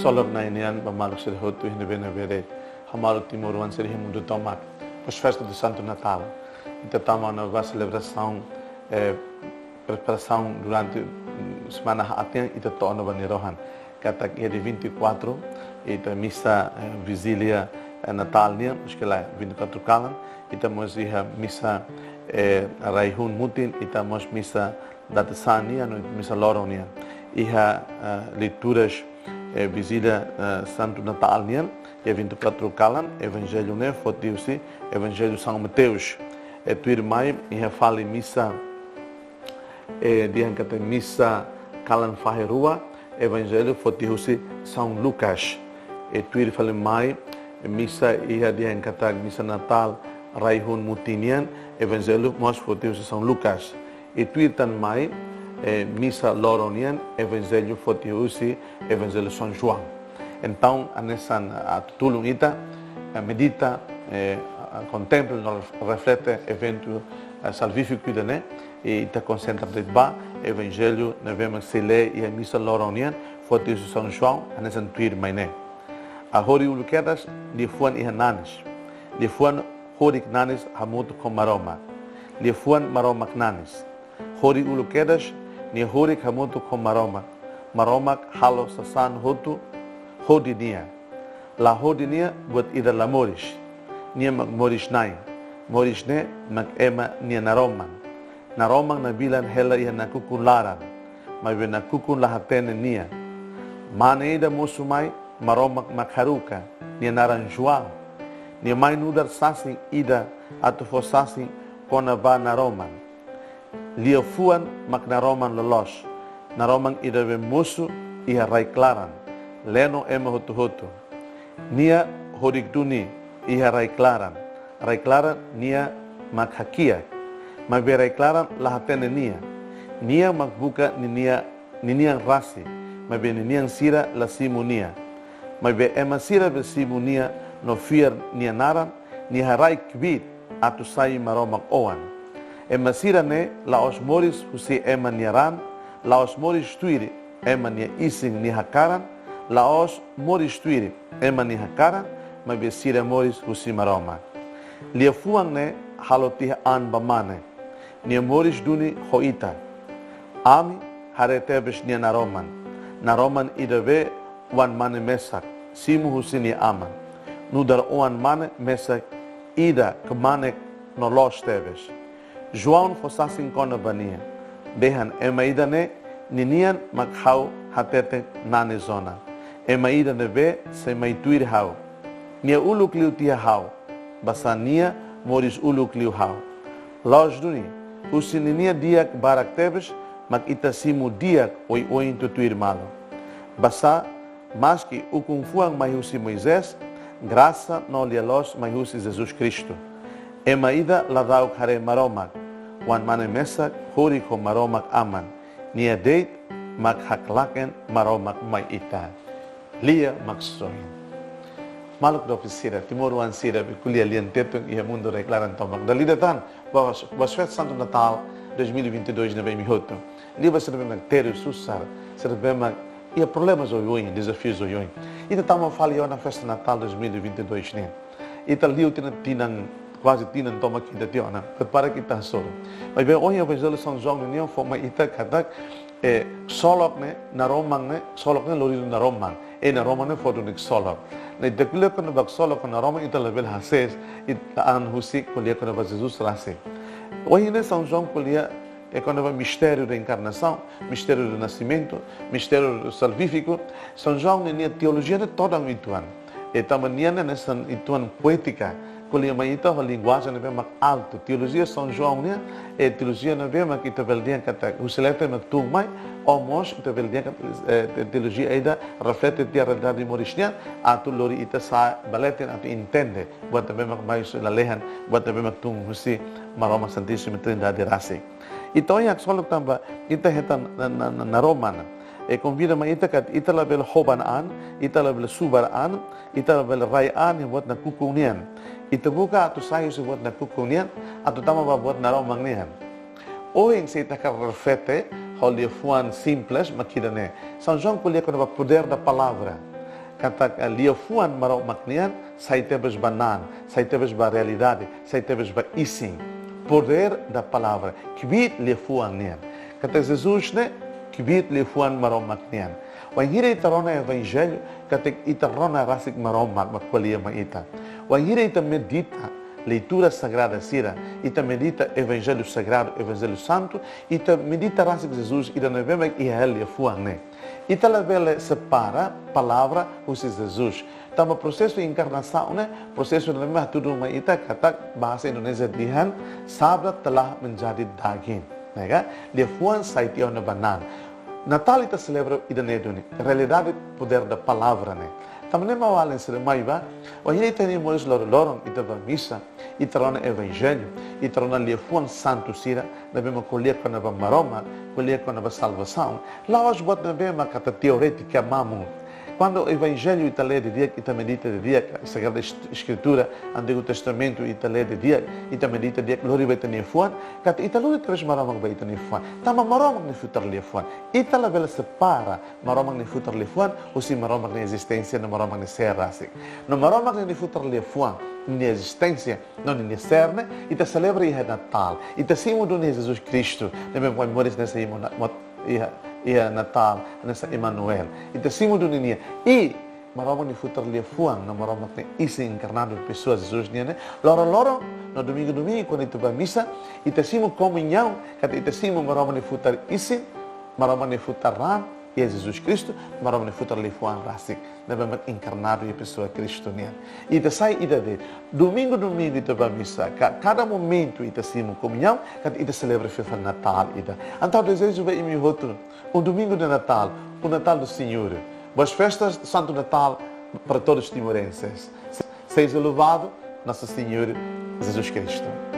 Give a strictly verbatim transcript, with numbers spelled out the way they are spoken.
Ksolok Na'i nian ba maluk sira hotu iha ne'ebé-ne'ebé de'it. Ho maluk timoroan sira iha mundu tomak. Boas festas do Santo Natal. Ita tama ona ba selebrasaun, eh, preparasaun durante, mm, semana haat nian, ita to'o ona ba nia rohan. Katak iha dia vinte e quatro, ita misa, eh, vijília, eh, Natál nian, maske lae vinte e quatro kalan, ita mós iha misa, eh, rai-hun mutin, ita mós misa dadeer-saan nian, no misa loron nian. Iha, eh, leituras, eh, vijília, eh, Santo Natal nian, iha vinte e quatro kalan, evanjellu ne'e foti husi Evanjellu São Mateus. Eh, tuirmai, iha fali misa, eh, dehan katak misa kalan fahe rua, evanjellu foti husi São Lucas. Eh, tuir fali mai, misa iha dehan katak misa Natál rai-hun mutin nian, evanjellu mós foti husi São Lucas. I tuir tan mai, eh, misa loron nian, evanjellu foti husi Evanjellu São João. Entaun, hanesan, ah, tulun ita, eh, medita, eh, ah, kontempla no ref-, reflete eventu, eh, salvífiku ida-ne'e, i ita konsentra de'it ba evanjellu ne'ebé mak sei lee iha misa loron nian, foti husi São João, hanesan tuirmai ne'e. Ah, hori uluk kedas, liafuan iha nanis. Liafuan horik nanis hamutuk ho Maromak. Liafuan Maromak nanis. Hori uluk kedas, nia horik hamutuk ho Maromak. Maromak halo sasán hotu hodi nia. La hodi nia, buat ida la moris. Nia mak moris-na'in. Moris ne'e mak ema nia naroman. Naroman nabilan hela iha nakukun laran, maibé nakukun la hatene nia. Mane ida mosu mai, Maromak mak haruka, nia naran João. Nia mai nu'udar sasin ida atu fó sasin kona-ba naroman. Liafuan mak naroman loloos, naroman ida be mosu iha rai-klaran, leno ema hotu-hotu. Nia horik duni iha rai-klaran, rai-klaran nia mak hakiak. Maibé rai-klaran la hatene nia. Nia mak buka ninia, ninian rasik, maibé ninian sira la simu nia. Maibé ema sira be simu nia no fiar nia naran, nia haraik kbiit atu sai Maromak oan. Ema sira-ne'e la'ós moris husi ema nia raan, la'ós moris tuir ema nia isin nia hakaran, la'ós moris tuir ema nia hakaran, maibé sira moris husi Maromak. Liafuan ne'e halo tiha an ba Mane. Nia moris duni ho ita. Ami haree tebes nia naroman. Naroman ida be oan-mane mesak, simu husi nia aman. Nu'udar oan-mane mesak ida kmanek no loos tebes. João fó sasin kona-ba nia, dehan ema ida-ne'e ninian mak ha'u hateten nanis ona. Ema ida ne'ebé sei mai tuir ha'u. Nia uluk liu tiha ha'u, basá nia moris uluk liu ha'u. Loos duni, husi ninia di'ak barak tebes, mak ita simu di'ak oioin tutuir malu. Basá, maski ukun-fuan mai husi Moisés, grasa no lia-loos mai husi Jesus Kristu. Ema ida la da'uk haree Maromak, oan-mane mesak horik ho Maromak aman, nia de'it mak haklaken Maromak mai ita. Lia Maksoin. Maluk doben sira, timoroan sira be ko'alia lian Tetun iha mundu rai-klaran tomak. Dala ida tan, boas, boas festas Santo Natal dois mil e vinte e dois ne'ebé imi hotu. Liu ba sira ne'ebé mak terus susar, sira ne'ebé mak iha problemas oioin, dezafius oioin. Ita tama fali ona festa Natal dois mil e vinte e dois nian. Ita liu tinan, tinan, kuaze tinan tomak ita tiha ona. Prepara ke ita hasoru. Maibé ohin Evanjellu São João nian fó mai ita katak, eh, ksolok ne'e, naroman ne'e, ksolok ne'e lori naroman. I naroman ne'e fó duni ksolok. Ne'e ita ko'alia kona-ba ksolok ho naroman, ita labele hasees, ita an husik ko'alia kona-ba Jesus rasik. Ohin ne'e São João ko'alia, eh, kona-ba mistériu da encarnação, mistériu do nascimento, mistériu salvífico. São João ninia teolojia ne'e todan uitoan. I tanba nia ne'e hanesan uitoan poétika. Ko'alia mai ita ho linguajen ne'ebé mak altu. Teolojia São João nian, eh, teolojia ne'ebé mak ita bele dehan katak husi leten mak tun mai, ou mós ita bele dehan katak, eh, te-, teolojia ida reflete tiha realidade moris nian, atu lori ita sa'e ba leten atu entende buat ne'ebé mak mai husi lalehan, buat ne'ebé mak tun husi Maromak Santíssima Trindade rasik. Entaun, iha ksolok tanba ita hetan na, na, na, naroman. I konvida mai ita katak ita labele hoban an, ita labele subar an, ita labele rai an iha buat nakukun nian. Ita buka atu sai husi buat nakukun nian, atu tama ba buat naroman nian. Ohin se ita hakarak reflete, ho liafuan simples, mak ida-ne'e. São João ko'alia kona-ba poder da palavra. katak, eh, liafuan Maromak nian sai tebes ba na'an, sai tebes ba realidade, sai tebes ba isin. Poder da palavra, kbiit liafuan nian. Katak Jesus ne'e kbiit liafuan Maromak nian. Wainhira ita rona Evanjellu, katak ita rona rasik Maromak mak ko'alia mai ita. Wainhira ita medita leitura sagrada sira, ita medita Evanjellu Sagradu, Evanjellu Santu, ita medita rasik Jesus, ida ne'ebé mak iha liafuan ne'e. Ita labele separa palavra husi Jesus. Tanba prosesu enkarnasaun ne'e, prosesu ne'ebé mak hatudu mai ita katak bahasa Indonesia dehan, sabda telah menjadi daging. Ne'e ka? Liafuan sai tiha ona ba na'an. Natál ita selebra ida-ne'e duni. Realidade, poder da palavra ne'e. Tanba ne'e mak alin sira mai ba, wainhira ita iha moris loron-loron, ita ba misa, ita rona Evanjellu, ita rona liafuan santu sira, ne'ebé mak ko'alia kona-ba Maromak, ko'alia kona-ba salvasaun. La'ós buat ne'ebé mak katak teorétika mamuk. Kuandu Evanjellu ita lee didi'ak, ita medita didi'ak, Sagrada Est-, Eskritura, Antigu Testamentu ita lee didi'ak, ita medita didi'ak, lori ba ita-nia fuan, katak ita lori tebes Maromak ba ita-nia fuan. Tanba Maromak nia futar liafuan. Ita labele separa Maromak nia futar liafuan husi Maromak nia ezisténsia no Maromak nia ser rasik. No Maromak nia futar liafuan, nia ezisténsia no nia ser ne'e, ita selebra iha Natál. Ita simu duni Jesus Kristu, ne'ebé mak moris hanesan Ema-, mot-, iha, iha Natál, hanesan Emanuel. Ita simu duni nia. I Maromak nia futar liafuan, no Maromak nia isin enkarnadu, pesoa Jesus nian ne'e. Loron-loron, no domingu-domingu, kuandu ita ba misa, ita simu komuñaun, katak ita simu Maromak nia futar isin, Maromak nia futar raan, iha Jesus Kristu, Maromak nia futar liafuan rasik, ne'ebé mak enkarnadu iha pesoa Kristu nian. Ita sai ida de'it, domingu-domingu ita ba misa, ka-, kada momentu ita simu komuñaun, katak ita selebra festa Natál ida. Entaun dezeju ba imi hotu, um domingo de Natal, o Natal do Senhor. Boas festas, Santo Natal para todos os timorenses. Seja louvado Nosso Senhor Jesus Cristo.